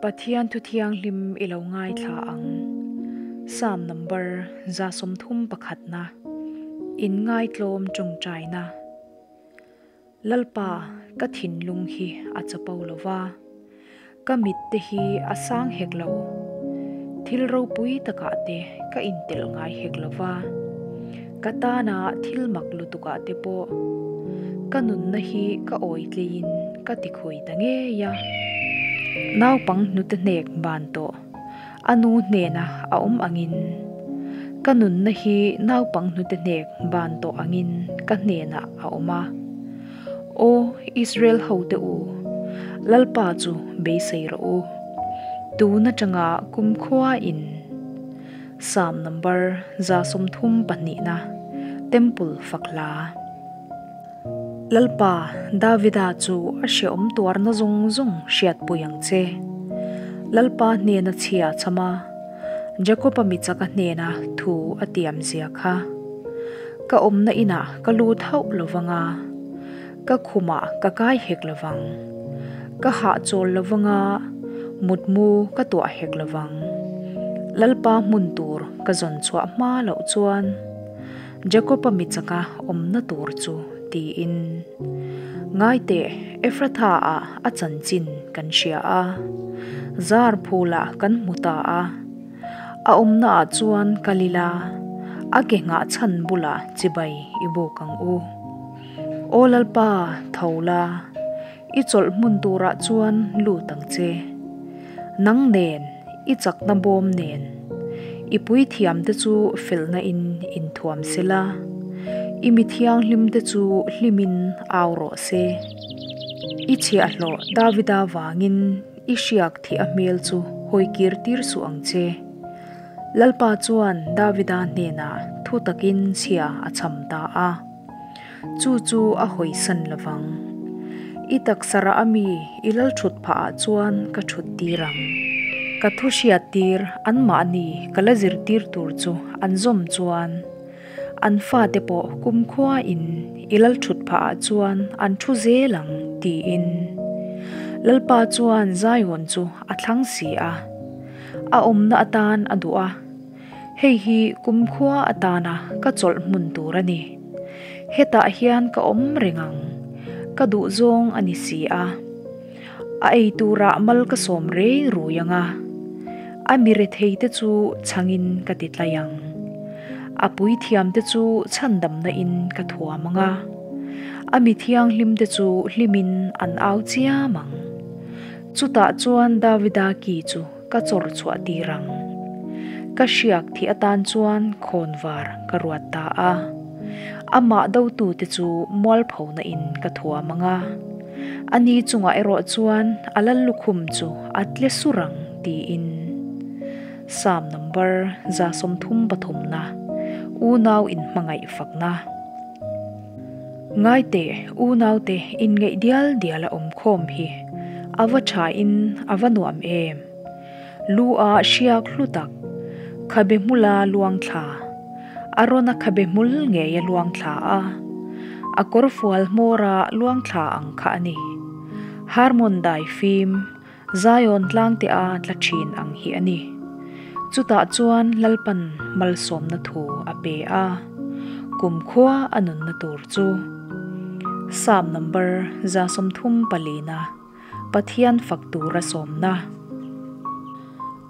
Pathian thu thianghlim i lo ngaithla ang. Psalm number 31 na. In ngaitlawm tawngtaina. Lalpa, ka thinlung hi a chapo lo va, ka mit te hi a sang hek lo. Thil ropui takah te ka intelh ngai hek lo va, ka tana thil mak lutukah te pawh ka nunna hi ka awitleiin ka tikhui ta ngei a. Naupang hnute hnek ban tawh a nu hnena a awm angin, ka nunna hi naupang hnute hnek ban tawh angin ka hnenah a awm a. Aw Israel hote u, Lalpa chu beisei rawh u. Tun atanga kumkhuain Psalm number 32 na Temple fak hla. Lalpa, Davida chu a hreawm tuarna zawng zawng hriatpui ang che. Lalpa hnena chhia cham a, Jakoba mi chaka hnena thu a tiam zia kha. Ka awmna inah ka lut hauh lo vang a, ka khumah ka kai hek lo vang. Ka hahchawl lo vang a, mutmu ka tuah hek lo vang. Lalpa hmun tur ka zawn chhuah hma loh chuan. Jakob-a mi chaka awmna tur chu tiin, Ngaiteh, Ephratha-ah a chanchin kan hria a, zar phulah kan hmu ta a. A awmnaah chuan kal ila, a ke nghah chhan bulah chibai i buk ang u. Aw Lalpa, tho la, i chawlh hmun turah chuan lut ang che. Nang nen, i chakna bawm nen, i puithiamte chu felna in inthuam se la, i mi thianghlimte chu hlimin au rawh se. I chhiahhlawh Davida vangin i hriak thih a hmel chu hawikir tir suh ang che. Lalpa chuan Davida hnenah thu takin chhia a cham ta a. Chu chu a hawisan lovang. I taksa rah ami i lal thut phah ah chuan ka thut tir ang. Ka thu hriat tir anmahni ka la zirtir tur chu an zawm chuan an fate pawh kumkhua in i lal thut phah ah chuan an thu zel ang tiin Lalpa chuan Zion chu a thlang si a, a awmna atan a duh a. Hei hi kumkhua atana ka chawlh hmun tur a ni. Hetah hian ka awm reng ang, ka duhzawng a ni si a. A ei turah mal ka sawm rei rui ang a, a mi retheite chu chhangin ka ti tlai ang. A puithiamte chu chhandamna in ka thuam ang a, a mi thianghlimte chu hlimin an au chiam ang. Chutah chuan Davida ki chu Ka chawr chhuah tir ang. Ka hriak thih atan chuan khawnvar ka ruat ta a. Amah dotute chu mualphona in ka thuam ang a. Ani chungah erawh chuan a lal lukhum chu a tle sur ang tiin. Psalm number 33 na Unau inhmangaih fakna. Ngaite, unaute inngeih dial dial a awm khawm hi a va tha in a va nuam em? Lu a hriak hlu tak, khabe hmula luang thla, a rawn a khabe hmul ngei a luang thla a, a kawrfual hmawra luang thla ang kha a ni. Harmon dai fim, Zion tlangte a tla thin ang hi a ni. Chutah chuan Lalpan malsawmna thu a pe a, kumkhua a nunna tur chu. Psalm number 34 na Pathian fak tura sawmna.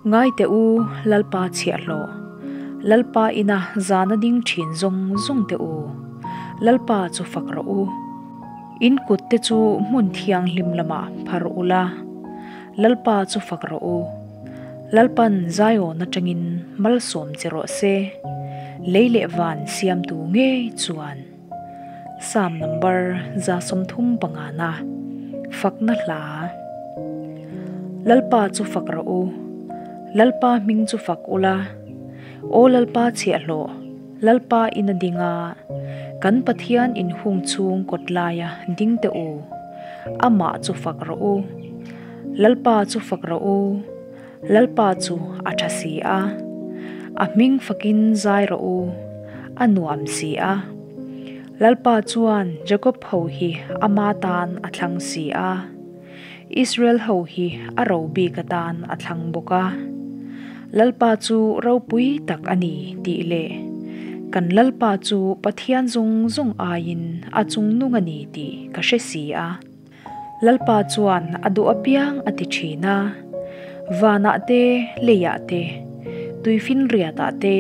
Ngaite u, Lalpa chhiahhlawh, Lalpa ina zana ding thin zawng zawng te u, Lalpa chu fak rawh u. In kut te chu hmun thianghlim lamah phar ula, Lalpa chu fak rawh u. Lalpan Zion atangin malsawm che rawh se, lei leh van siamtu ngei chuan. Psalm number 35 na Fakna hla. Lalpa chu fak rawh u, Lalpa hming chu fak ula, Aw Lalpa chhiahhlawh, Lalpa in a ding a, kan Pathian inhung chhung kawt laia ding teh u, amah chu fak rawh u. Lalpa chu fak rawh u, Lalpa chu a tha si a, a hming fakin zai rawh u, a nuam si a. Lalpa chuan Jakob ho hi ama tan a thlang si a. Israel ho hi a ro bik atan a thlang bawk a. Lalpa chu ropui tak a ni tih leh kan Lalpa chu Pathian zawng zawng aiin a chungnung a ni tih ka hre si a. Lalpa chuan a duh apiang a ti thin a, vanah te, leiah te, tuifinriatah te,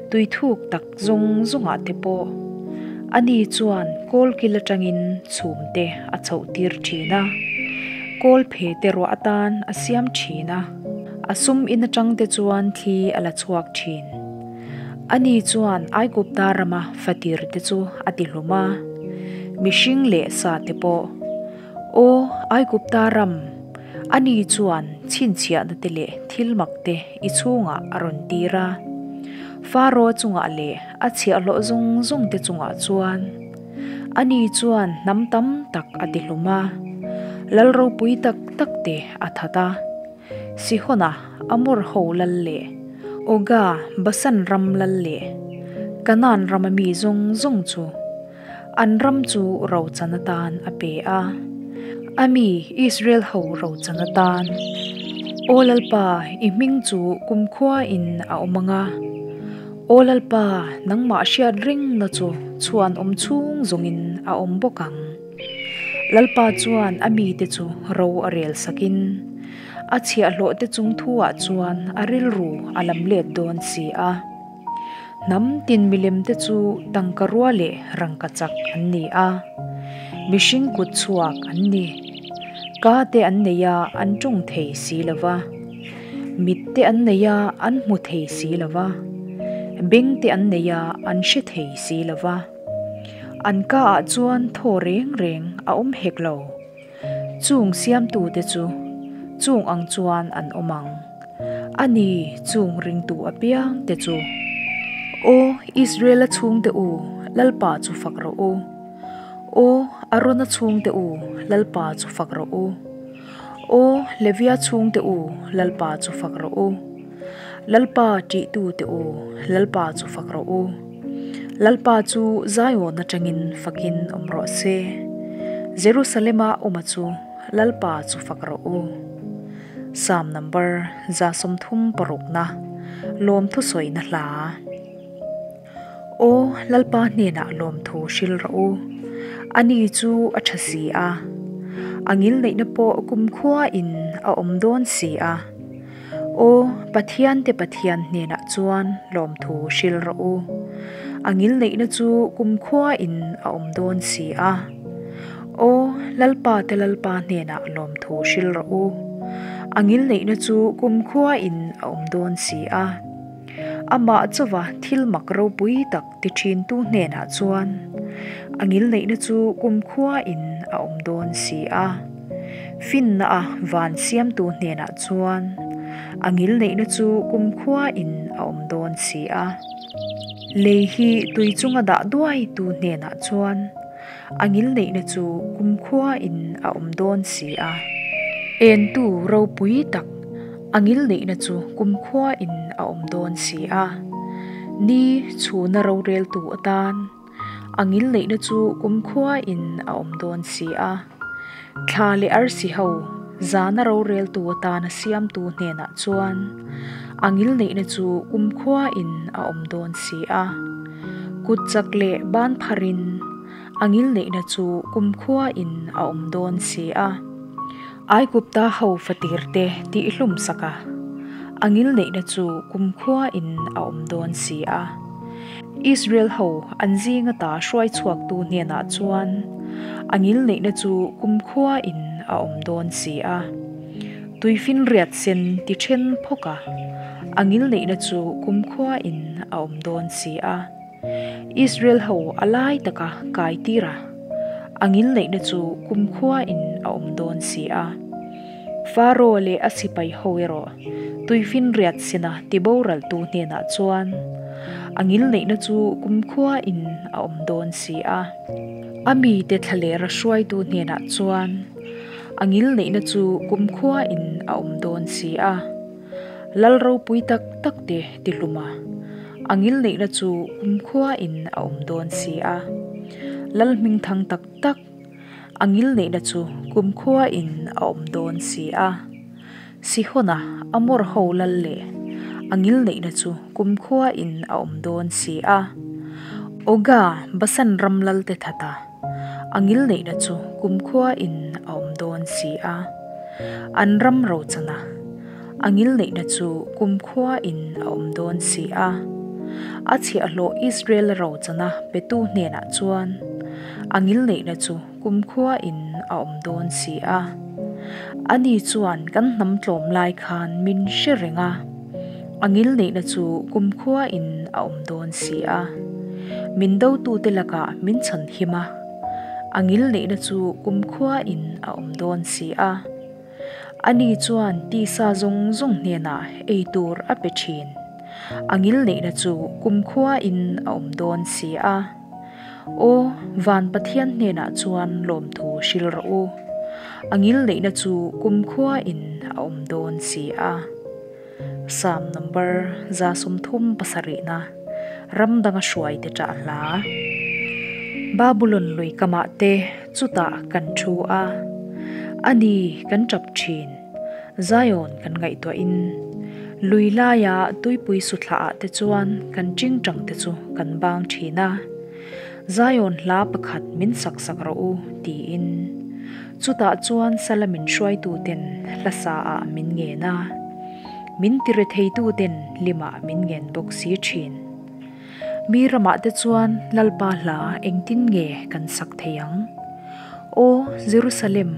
tuithuk tak zawng zawngah te pawh ani chuan kawlkil atangin chhum te a chhoh tir thin a, kawlphe te ruah atan a siam thin a, a sum in atang te chuan thli a la chhuak thin. Ani chuan Aigupta rama fatir te chu a ti hlum a, mihring leh sa te pawh, Aw Aigupta ram, ani chuan chhinchhiahna te leh thil mak te i chhungah a rawn tir a. Faro chungah leh a chhiahhlawh zawng zawng te chungah chuan ani chuan hnam tam tak a ti hlum a, lal ropui tak tak te a that a. Sihona, Amor ho lal leh Oga, Basan ram lal leh Kanaan rama mi zawng zawng chu an ram chu rochan atan a pe a, a mi Israel ho rochan atan. Aw Lalpa, i hming chu kumkhua in a awm ang a, Aw Lalpa, nangmah hriat rengna chu chhuan awm chhung zawngin a awm bawk ang. Lalpa chuan a mite chu ro a rel sakin, a chhiahhlawhte chung thuah chuan a rilru a lam let dawn si a. Hnam tin milemte chu tangka rua leh rangka chak an ni a, mihring kut chhuak an ni. Ka te an nei a, an tawng thei si lo va. Mit te an nei a, an hmu thei si lo va. Beng te an nei a, an hre thei si lo va. An ka ah chuan thaw reng reng a awm hek lo. Chung siamtute chu chung ang chuan an awm ang. A ni, chung ringtu apiang te chu. Aw Israela chhungte u, Lalpa chu fak rawh u. Aw Arona chhungte u, Lalpa chu fak rawh u. Aw Levia chhungte u, Lalpa chu fak rawh u. Lalpa ṭihtute u, Lalpa chu fak rawh u. Lalpa chu Zion atangin fakin awm rawh se. Jerusalema awma chu Lalpa chu fak rawh u. Psalm number 36 na lawmthu sawina hla. Aw Lalpa hnenah lawmthu hril rawh u. Ani chu a tha si a, a ngilneihna pawh kumkhua in a awm dawn si a. Aw Pathiante Pathian hnenah chuan lawmthu hril rawh u. A ngilneihna chu kumkhua in a awm dawn si a. Aw Lalpa te Lalpa hnenah lawmthu hril rawh u. A ngilneihna chu kumkhua in a awm dawn si a. Amah chauva thil mak ropui tak ti thintu hnenah chuan a ngilneihna chu kumkhua in a awm dawn si a. Finna a van siamtu hnenah chuan a ngilneihna chu kumkhua in a awm dawn si a. Lei hi tui chunga dah duaitu hnenah chuan a ngilneihna chu kumkhua in a awm dawn si a. Entu ropui tak a ngilneihna chu kumkhua in a awm dawn si a. Ni chhuna roreltu atan a ngilneihna chu kumkhua in a awm dawn si a. Thla leh arsi ho zana roreltu atana siamtu hnenah chuan a ngilneihna chu kumkhua in a awm dawn si a. Kut chak leh ban pharin a ngilneihna chu kumkhua in a awm dawn si a. Aigupta ho fatirte tihhlum sak a, a ngilneihna chu kumkhua in a awm dawn si a. Israel ho an zinga ta hruai chhuaktu hnenah chuan a ngilneihna chu kumkhua in a awm dawn si a. Tuifinriat sen ti then phawk a, a ngilneihna chu kumkhua in a awm dawn si a. Israel ho a lai taka kai tir a, a ngilneihna chu kumkhua in a awm dawn si a. Faro leh a sipai ho erawh tuifinriat sena tiboraltu hnenah chuan a ngilneihna chu kumkhua in a awm dawn si a. A mite thlalera hruaitu hnenah chuan a ngilneihna chu kumkhua in a awm dawn si a. Lal ropui tak tak te tihlum a, a ngilneihna chu kumkhua in a awm dawn si a. Lal hmingthang tak tak. A ngilneihna chu kumkhua in a awm dawn si a. Sihona, Amor ho lal leh a ngilneihna chu kumkhua in a awm dawn si a. Oga, Basan ram lal te thata a ngilneihna chu kumkhua in a awm dawn si a. An ram rochana a ngilneihna chu kumkhua in a awm dawn si a. A chhiahhlawh Israel rochana petu hnenah chuan a ngilneihna chu kumkhua in a awm dawn si a. Ani chuan kan hnam tlawm lai khan min hre reng a, a ngilneihna chu kumkhua in a awm dawn si a. Min dotute lakah min chhan him a, a ngilneihna chu kumkhua in a awm dawn si a. Ani chuan tisa zawng zawng hnenah ei tur a pe thin, a ngilneihna chu kumkhua in a awm dawn si a. Aw, van Pathian hnenah chuan lawmthu hrilh rawh u. A ngilneihna chu kumkhua in a awm dawn si a. Psalm number 37 na ram danga hruai te ṭah hla. Babulon lui kamah te chutah kan thu a, a ni kan ṭap ṭhin. Zion kan ngaihtuahin lui laia tuipui suthlaah te chuan kan ṭingṭang te chu kan bang ṭhin a, Zion hla pakhat min sak sak rawh u tiin. Chutah chuan sala min hruaituten hla saah min ngen a, min tiretheituten limah min ngen bawk si ṭhin. Mi ramah te chuan Lalpa hla engtin nge kan sak thei ang? Aw Jerusalem,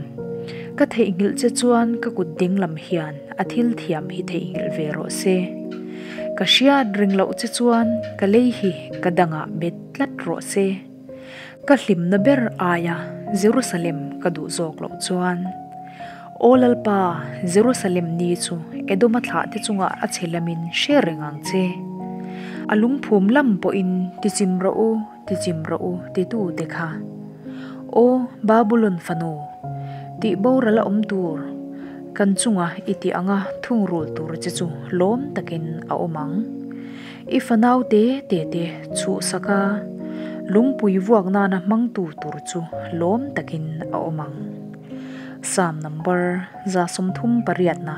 ka theihnghilh che chuan ka kut dinglam hian a thil thiam hi theihnghilh ve rawh se. Ka hriat ring loh che chuan ka lei hi ka dangah bet tlat rawh se. Ka hlimna ber aia Jerusalem ka duh zawk loh chuan. Aw Lalpa, Jerusalem ni chu Edoma thlahte chungah a chhe lamin hre reng ang che. A lungphum lam pawhin tichim rawh u, tichim rawh u titute kha. Aw Babulon fanu, tih boral a awm tur, kan chunga i tih anga thungrul tur che chu lawm takin a awm ang. I fanau te te te chhuhsak a, lungpui vuak nana hmangtu tur chu lawm takin a awm ang. Psalm number 38 na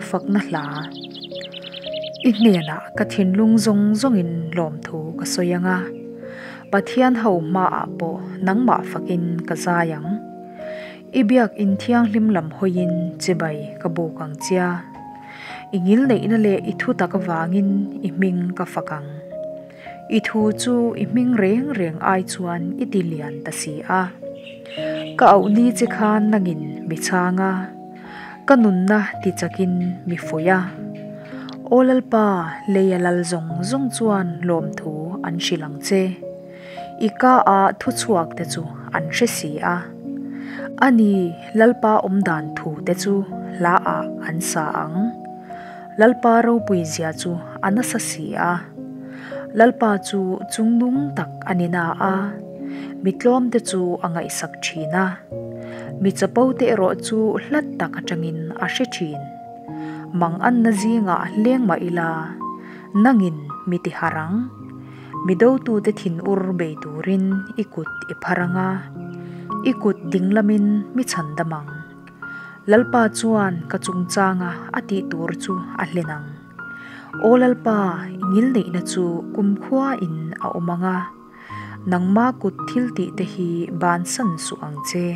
fakna hla. I hnenah ka thinlung zawng zawngin lawmthu ka sawi ang a, Pathian ho hmaah pawh nangmah fakin ka zai ang. I biakin thianghlim lam hawiin chibai ka buk ang chia. I ngilneihna leh i thutak avangin i hming ka fak ang. I thu chu i hming reng reng ai chuan i ti lian ta si a. Ka auh ni che khan nangin mi chhang a, ka nunna ti chakin mi fuih a. Aw Lalpa, leia lal zawng zawng chuan lawmthu an hrilh ang che. I ka a thuchhuak te chu an hre si a. A ni, Lalpa awmdan thu te chu hla ah an sa ang. Lalpa ropui zia chu a nasa si a. Lalpa chu chungnung tak a ni na a, mi tlawm te chu a ngaihsak thin a. Mi chapo te erawh chu hlat tak atangin a hre thin. Mang anna zingah leng mah ila, nangin mi ti harh ang. Mi dotute thinur bei turin i kut i phar ang a, i kut dinglamin mi chhandam ang. Lalpa chuan ka chungchanga a tih tur chu a hlen ang. Aw Lalpa, i ngilneihna chu kumkhua in a awm ang a, nangma kut thil tih te hi bansan suh ang che.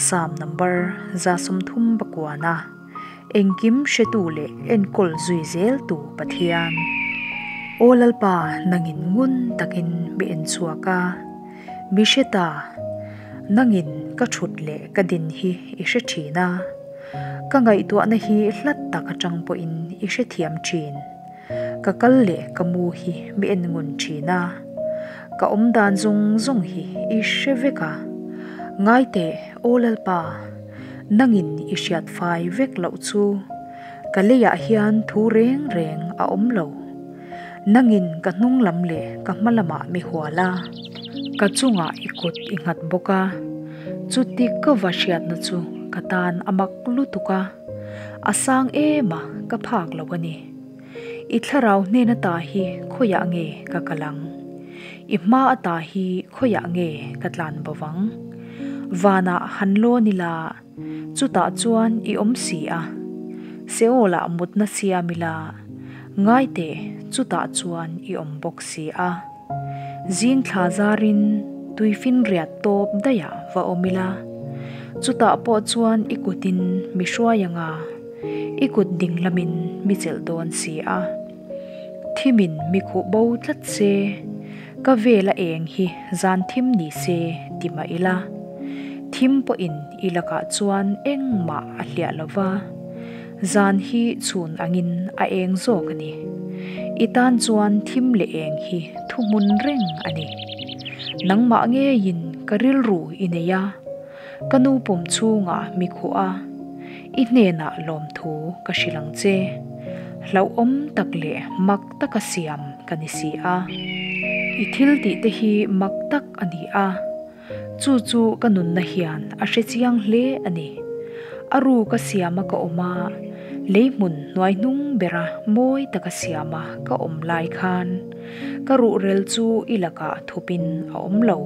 Psalm number 39 a engkim hretu leh enkawl zui zel tu Pathian. Aw Lalpa, nangin ngun takin mi en chhuak a, mi hre ta, nangin ka thut leh ka din hi i hre thin a, ka ngaihtuahna hi hlat tak atang pawhin i hrethiam thin. Ka kal leh ka mu hi mi en ngun thin a, ka awm dan zawng zawng hi i hre vek a. Ngai teh, Aw Lalpa, nangin i hriat fai vek loh chu ka leiah hian thu reng reng a awm lo. Nangin ka hnung lam leh ka hma lamah mi hual a, ka chungah i kut i nghat bawk a, chuti ka va hriatna chu ka tan a mak lutuk a, a sang em a, ka phak lo a ni. I thlarau hnen ata hi khawiah nge ka kal ang? I hma ata hi khawiah nge ka tlan bo vang? Vanah han lawn ila, chutah chuan i awm si a. Seol-ah mutna siam ila, ngai teh, chutah chuan i awm bawk si a. Zing thla zarin tuifinriat tawp daihah va awm ila, chutah pawh chuan i kutin mi hruai anga, i kut ding lamin mi chelh dawn si a. Thimin mi khuh bo tlat se, ka vela eng hi zan thim ni se ti mah ila, thim pawhin i lakah chuan engmah a hliah lo va, zan hi chhun angin a eng zawk a ni. I tan chuan thim leh eng hi thuhmun reng a ni. Nangmah ngeiin ka rilru i nei a, Ka nu pum chhungah mi khuh a, i hnenah lawmthu ka hrilh ang che. Hlauhawm tak leh mak taka siam ka ni si a. I thil tih te hi mak tak a ni a, chu chu ka nunna hian a hre chiang hle a ni. A ru ka siama ka awm a, lei hmun hnuai hnung bera mawi taka siama ka awm lai khan ka ruhrel chu i lakah thupin a awm lo.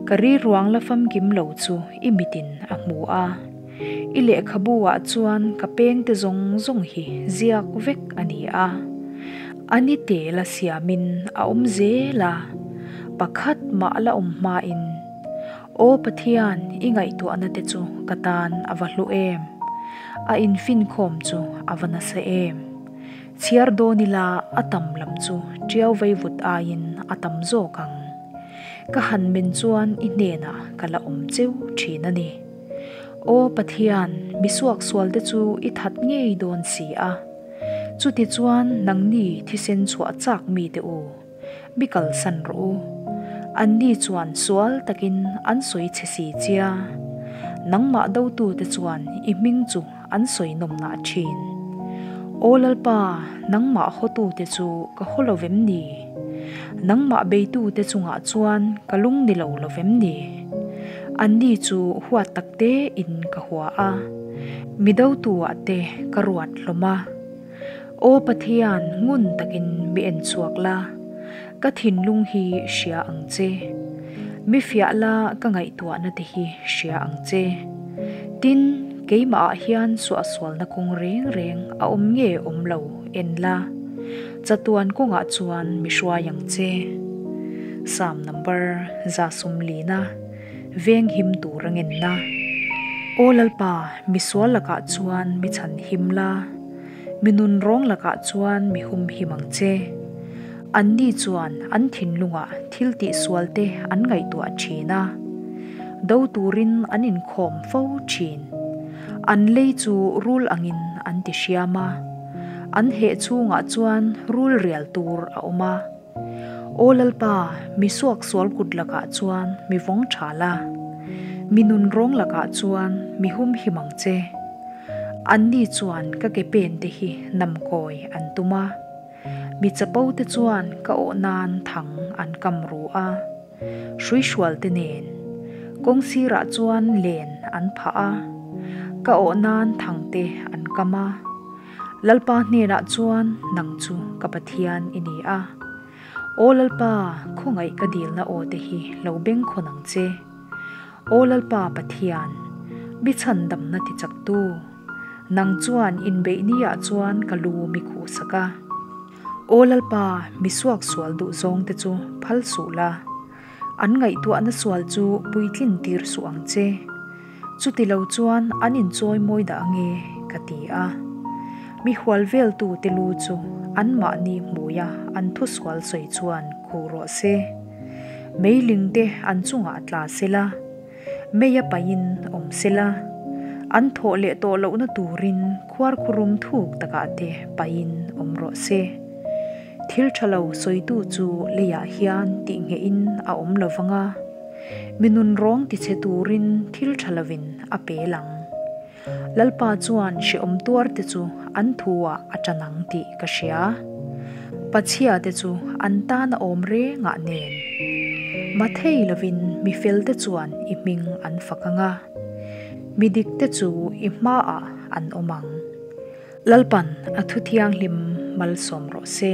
Ka riruang la famkim lo chu i mitin a hmu a. I lehkhabu ah chuan ka pengte zawng zawng hi ziak vek a ni a. A ni tel a siamin a awm zel a, pakhat mah la awm hmain, Aw Pathian, i ngaihtuahna te chu ka tan a va hlu em! A infinkhawm chu a va nasa em! Chhiar dawn ila a tam lam chu ṭiau veivut aiin a tam zawk ang. Ka han men chuan i hnenah ka la awm cheu thin a ni. Aw Pathian, mi suaksualte chu i that ngei dawn si a. Chuti chuan nangni thisen chhuah chak mite u, mi kalsan rawh u. Anni chuan sual takin an sawi chhe si chia. Nangmah dotute chuan i hming chu an sawi nawmnah thin. Aw Lalpa, nangmah hawtute chu ka haw lo vem ni? Nangmah beitute chungah chuan ka lung ni lo lo vem ni? Anni chu huat tak tein ka hua a, mi dotuah te ka ruat hlawm a. Aw Pathian, ngun takin mi en chhuak la, ka thinlung hi hria ang che. Mi fiah la ka ngaihtuahna te hi hria ang che. Tin, keimahah hian suahsualna kawng reng reng a awm nge awm lo en la, chatuan kawngah chuan mi hruai ang che. Psalm number 130 veng him tur a ngenna. Aw Lalpa, misual lakah chuan mi chhan him la. Mi nun rawng lakah chuan mi humhim ang che. Anni chuan an thinlungah thil tihsual te an ngaihtuah thin a, do turin an inkhawm fo thin. An lei chu rul angin an ti hriam a, an heh chhungah chuan rul rial tur a awm a. Aw Lalpa, mi suaksual kut lakah chuan mi vawng tha la, mi nun rawng lakah chuan mi humhim ang che. Anni chuan ka ke pen te hi namkawi an tum a, mi chapo te chuan ka awh nan thang an kam ru a, hruihrual te nen kawng sirah chuan len an phah a, ka awh nan thang te an kam a. Lalpa hnenah chuan nang chu ka Pathian i ni a. Aw Lalpa, khawngaih ka dilna aw te hi lo bengkhawn ang che. Aw Lalpa Pathian, mi chhandamna ti chaktu, nang chuan inbeih niah chuan ka lu mi khuhsak a. Aw Lalpa, mi suaksual duh zawngte chu phal suh la, an ngaihtuahna sual chu puitlin tir suh ang che. Chuti lo chuan an inchawi mawi dah ange, ka ti a. Mi hual veltute lu chu anmahni hmuia an thusual sawi chuan khuh rawh se. Meiling te an chungah tla sela, mei a pahin awm sela, an thawh leh tawh lohna turin khuarkhurum thuk takah te pahin awm rawh se. Thil tha lo sawitu chu leiah hian tihnghehin a awm lo vang a, mi nunrawng tichhe turin thil tha lovin a pel ang. Lalpa chuan hrehawm tuarte chu an thuah a tan ang tih ka hria. Pachhiate chu an tan a awm rengah nen. Mathei lovin mi felte chuan i hming an fak ang a, mi dikte chu i hmaah an awm ang. Lalpan a thu thianghlim malsawm rawh se.